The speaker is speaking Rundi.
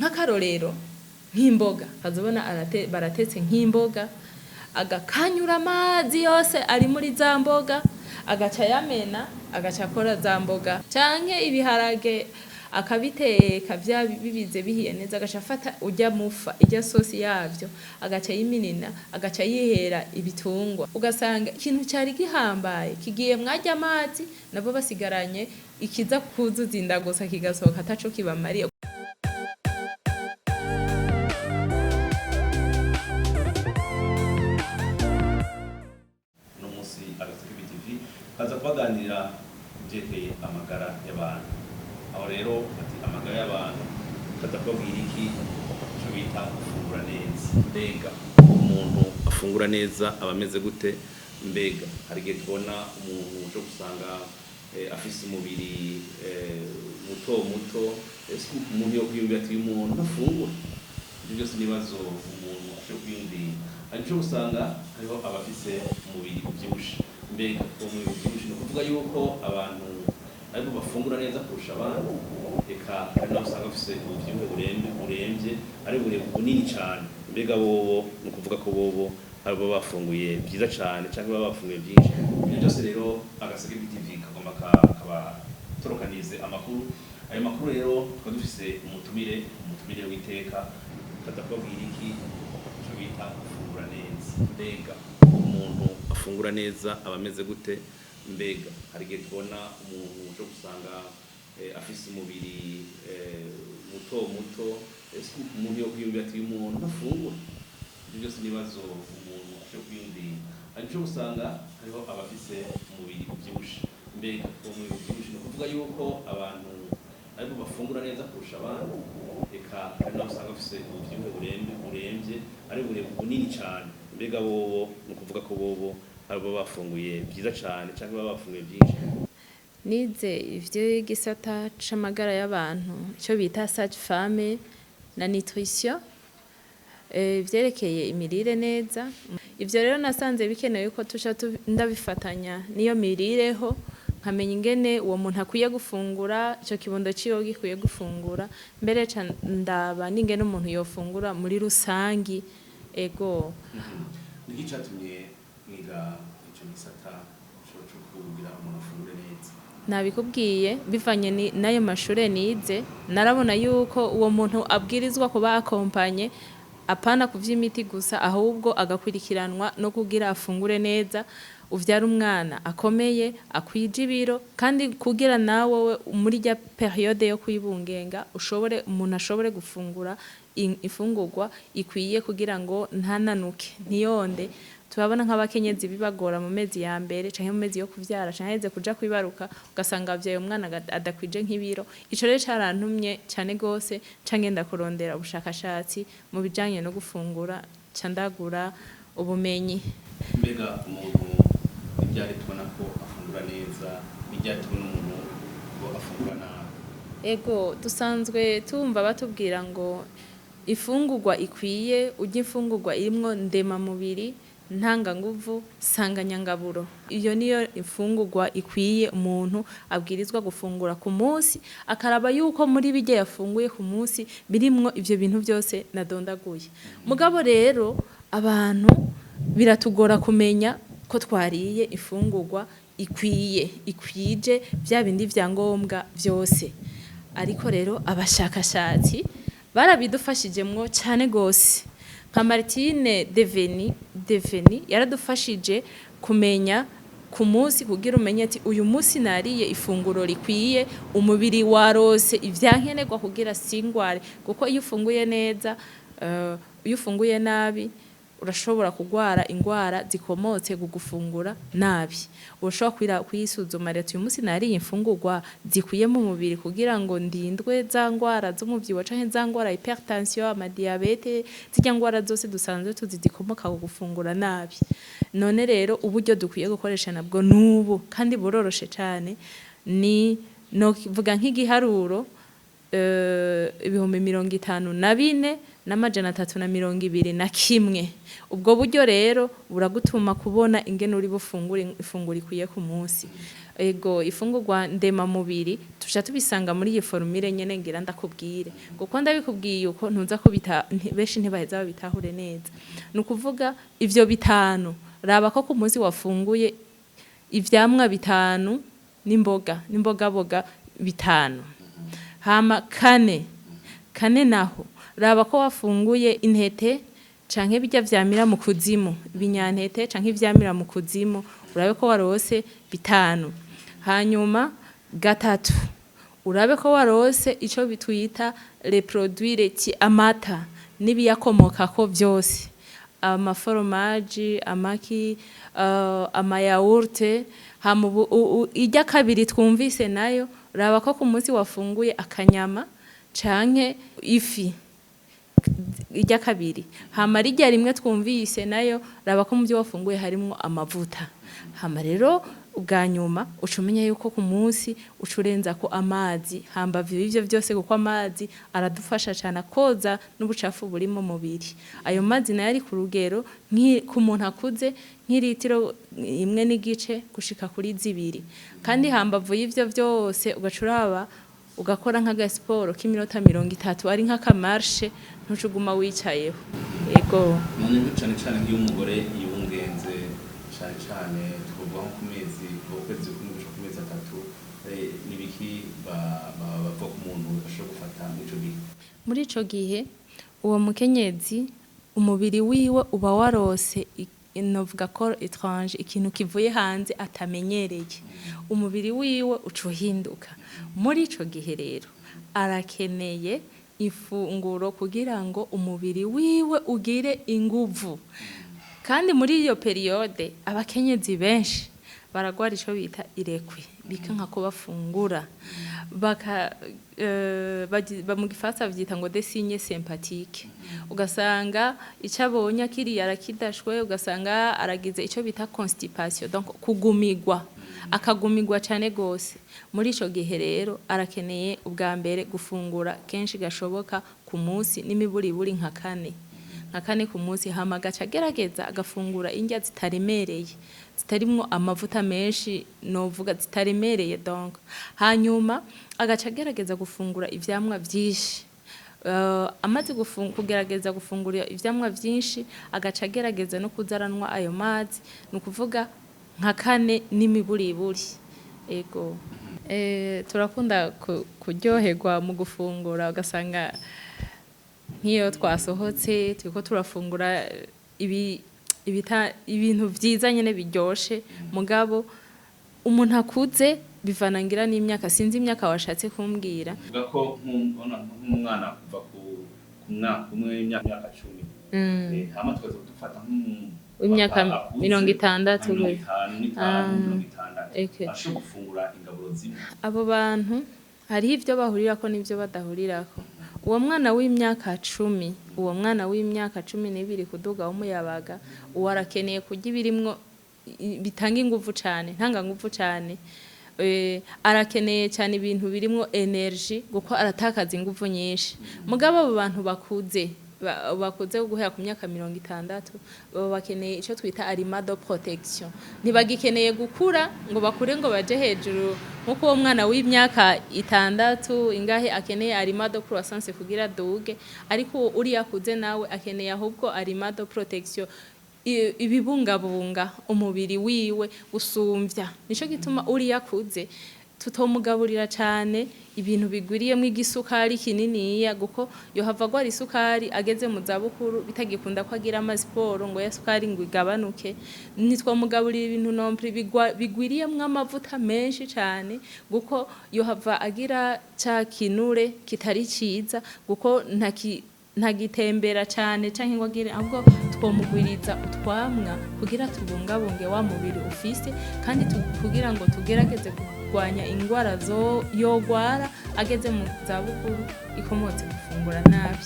Nk'akarorero, nk'imboga, ukazobona baratetse nk'imboga, agakanyura amazi yose ari muri za mboga, agaca yamena, agaca akora za mboga, canke ibiharage akabiteka vya bibize bihiye neza, agaca afata urya mufa, irya sosi yavyo, agaca yiminina, agaca yihera ibitungwa. Ugasanga ikintu cari gihambaye kigiye mwarya amazi, nabo basigaranye ikiza kuzuza inda gusa, kigasohoka ataco kibamariye. Uno munsi Agaseke BTV kaza kubaganirira ku vyerekeye amagara y'abantu. Aho rero ati amagara y'abantu, kaza kubabwira iki ico bita gufungura neza. Mbega umuntu afungura neza aba ameze gute? Mbega hari igihe tubona umuntu uje gusanga afise umubiri muto muto, ese umuntu yokwiyumvira ati uyu muntu ntafungura? Ibyo byose n'ibibazo umuntu ashobora kwiyumvira. Hari ico usanga hariho abafise umubiri uvyibushe. Mbega uwo mubiri uvyibushe ni ukuvuga yuko abantu ariko bafungura neza kurusha abandi? Eka hari n'abo usanga bafise ubuvyibuhe buremvye, ari bunini cane. Mbega bobo ni ukuvuga ko bobo baba bafunguye vyiza cane canke baba bafunguye vyinshi? Ibyo byose rero Agaseke BTV kagomba kabatorokanize amakuru. Ayo makuru rero tukaba dufise umutumire w'iteka, kaza kubabwira iki ico bita gufungura neza. Mbega umuntu afungura neza aba ameze gute? Mbega hari igihe tubona umuntu uje gusanga afise umubiri muto muto, ese umuntu yokwiyumvira ati uyu muntu ntafungura? Ibyo byose n'ibibazo umuntu ashobora kwiyumvira. Hari ico usanga hariho abafise umubiri uvyibushe. Mbega uwo mubiri uvyibushe ni ukuvuga yuko abantu ariko bafungura neza kurusha abandi? Eka hari n'abo usanga bafise ubuvyibuhe buremvye, ari bunini cane. Mbega bobo ni ukuvuga ko bobo baba bafunguye vyiza cane canke baba bafunguye vyinshi? Nize ivy'igisata c'amagara y'abantu, ico bita sage femme na nutrition, ivyerekeye imirire neza. Ivyo rero nasanze bikenewe ko tuca ndabifatanya n'iyo mirireho, nkamenya ingene uwo muntu akwiye gufungura, ico kibondo ciwe gikwiye gufungura, mbere ca ndaba n'ingene umuntu yofungura muri rusangi. Ego. Niki catumye mwiga ico gisata co kugira umuntu afungure neza? Nabikubwiye, bivanye n'ayo mashure nize, narabona yuko uwo muntu abwirizwa kuba accompagné, apana ku vy'imiti gusa, ahubwo agakurikiranwa no kugira afungure neza, uvyara umwana akomeye, akwije ibiro, kandi kugira nawe muri rya période yo kwibungenga ushobore, umuntu ashobore gufungura ifungurwa ikwiye kugira ngo ntananuke, ntiyonde. Turabona nk'abakenyezi bibagora mu mezi ya mbere canke mu mezi yo kuvyara canke aheze kuja kwibaruka, ugasanga avyaye umwana adakwije nk'ibiro. Ico rero carantumye cane gose ca ngenda kurondera ubushakashatsi mu bijanye no gufungura, ca ndagura ubumenyi. Mbega umuntu ivyari tubona ko afungura neza, n'iryari tubona umuntu ko afungura nabi? Ego, dusanzwe tumva batubwira ngo ifungurwa ikwiye, urya imfungurwa irimwo ndemamubiri, ntanganguvu, sanganyangaburo. Iyo niyo imfungurwa ikwiye umuntu abwirizwa gufungura ku munsi, akaraba yuko muri birya yafunguye ku munsi birimwo ivyo bintu vyose nadondaguye. Mugabo rero abantu biratugora kumenya ko twariye ifungurwa ikwiye, ikwije vya bindi vya ngombwa vyose. Ariko rero abashakashatsi barabidufashijemwo cane gose. Nka Martine Deveni yaradufashije kumenya ku munsi, kugira umenye ati uyu munsi nariye ifunguro rikwiye, umubiri warose ivyankenerwa kugira singware. Kuko iyo ufunguye neza, iyo ufunguye nabi urashobora kugwara ingwara zikomotse ku gufungura nabi. Urashobora kwisuzuma rero, uyu munsi nariye imfungurwa zikwiye mu mubiri kugira ngo ndindwe za ngwara z'umuvyibuho canke za ngwara hypertension, amadiabète, zirya ngwara zose dusanzwe tuzi zikomoka ku gufungura nabi. None rero uburyo dukwiye gukoresha nabwo nubu kandi buroroshe cane, ni novuga nk'igiharuro 54,321. Ubwo buryo rero buragutuma kubona ingene uri bufungure ifunguro ikwiye ku munsi. Ego, ifungurwa ndemamubiri tuca tubisanga muri iyi formule nyene ngira ndakubwire, kuko ndabikubwiye uko ntuza kubita benshi ntibaheza babitahure neza. Ni ukuvuga ivyo bitanu, raba ko ku munsi wafunguye ivyamwa bitanu n'imboga n'imbogaboga bitanu. Hama kane kane naho raba ko wafunguye intete canke bijya vyamira mu kuzimu, ibinyantete canke ivyamira mu kuzimu, urabe ko warose bitanu. Hanyuma gatatu urabe ko warose ico bitwita les produits laitiers, amata n'ibiyakomokako vyose, amaforomaji, amaki, amayawurute. Hama irya kabiri twumvise nayo, raba ko ku munsi wafunguye akanyama canke ifi, irya kabiri. Hama rirya rimwe twumvise nayo, raba ko mu byo wafunguye harimwo amavuta. Hama rero ubwa nyuma uca umenya yuko ku munsi uca urenza ko amazi hambavu y'ivyo vyose, kuko amazi aradufasha cane akoza n'ubucafu buri mu mubiri. Ayo mazi nayo ari ku rugero ku muntu akuze nk'iritiro 1.5 gushika kuri 2. Kandi hambavu y'ivyo vyose ugaca uraba ugakora nk'agasiporo k'iminota 30, ari nk'akamarshe, ntuce uguma wicayeho. Ego. None cane cane nk'iyo umugore yibungenze, cane cane twovuga nko ku mezi, kuva ku kwezi kumwe gushika ku mezi 3, n'ibiki bavuga ko umuntu ashobora gufata muri ico gihe? Muri ico gihe uwo mukenyezi umubiri wiwe uba warose novuga corps étranger, ikintu kivuye hanze atamenyereye, umubiri wiwe uca uhinduka. Muri ico gihe rero arakeneye ifunguro kugira ngo umubiri wiwe ugire inguvu. Kandi muri iyo période abakenyezi benshi baragwara ico bita irekwe, bikanka ko bafungura, baka mu gifaransa bavyita ngo des signes sympathiques. Ugasanga ico abonye akiriye arakidashwe, ugasanga aragize ico bita constipation, donc kugumigwa, akagumigwa cane gose. Muri ico gihe rero arakeneye ubwa mbere gufungura kenshi gashoboka ku munsi, n'imiburiburi nka kane, nka kane ku munsi. Hama agaca agerageza agafungura indya zitaremereye, zitarimwo amavuta menshi, novuga zitaremereye donc. Hanyuma agaca agerageza gufungura ivyamwa vyinshi. Amaze kugerageza gufungura ivyamwa vyinshi, agaca agerageza no kuza aranywa ayo mazi, ni ukuvuga nka kane n'imiburiburi. Ego. Turakunda kuryoherwa mu gufungura, ugasanga nk'iyo twasohotse turiko turafungura ibintu vyiza nyene biryoshe. Mugabo umuntu akuze, bivanangira n'imyaka, sinzi imyaka washatse kumbwira. Uvuga ko nk'umwana kuva ku mwaka umwe, imyaka 10, hama tukaza dufata nk'umuntu W'imyaka akuze, 60 nka mirongo gutyo. 55, 60, Okay. ashobora gufungura ingaburo zimwe? Abo bantu hariho ivyo bahurirako n'ivyo badahurirako. Uwo mwana w'imyaka 10, uwo mwana w'imyaka 12 kuduga w'umuyabaga, uwo arakeneye kurya ibirimwo bitanga inguvu cane, ntanganguvu cane. Arakeneye cyane ibintu birimwo énergie, kuko aratakaza inguvu nyinshi. Mugabo abo bantu bakuze, bakuze guhera ku myaka 60, baba bakeneye ico twita aliment de protection. Ntibagikeneye gukura ngo bakure ngo baje hejuru nkuko uwo mwana w'imyaka 6 ingahe akeneye aliment de croissance kugira duge, ariko uriya akuze nawe akeneye ahubwo aliment de protection, ibibungabunga umubiri wiwe gusumvya. Nico gituma uriya akuze tutomugaburira cane ibintu bigwiriyemwo igisukari kininiya, kuko yohava agwara isukari ageze mu zabukuru, bitagikunda ko agira amasiporo ngo ya sukari ngo igabanuke. Ntitwomugaburira ibintu non plus bigwiriyemwo amavuta menshi cane, kuko yohava agira ca kinure kitari ciza, kuko ntagitembera cane canke ngo agire. Ahubwo twomugwiriza utwamwa kugira tubungabunge wa mubiri ufise, kandi kugira ngo tugerageze kurwanya ingwara zo yogwara ageze mu zabukuru ikomotse gufungura nabi.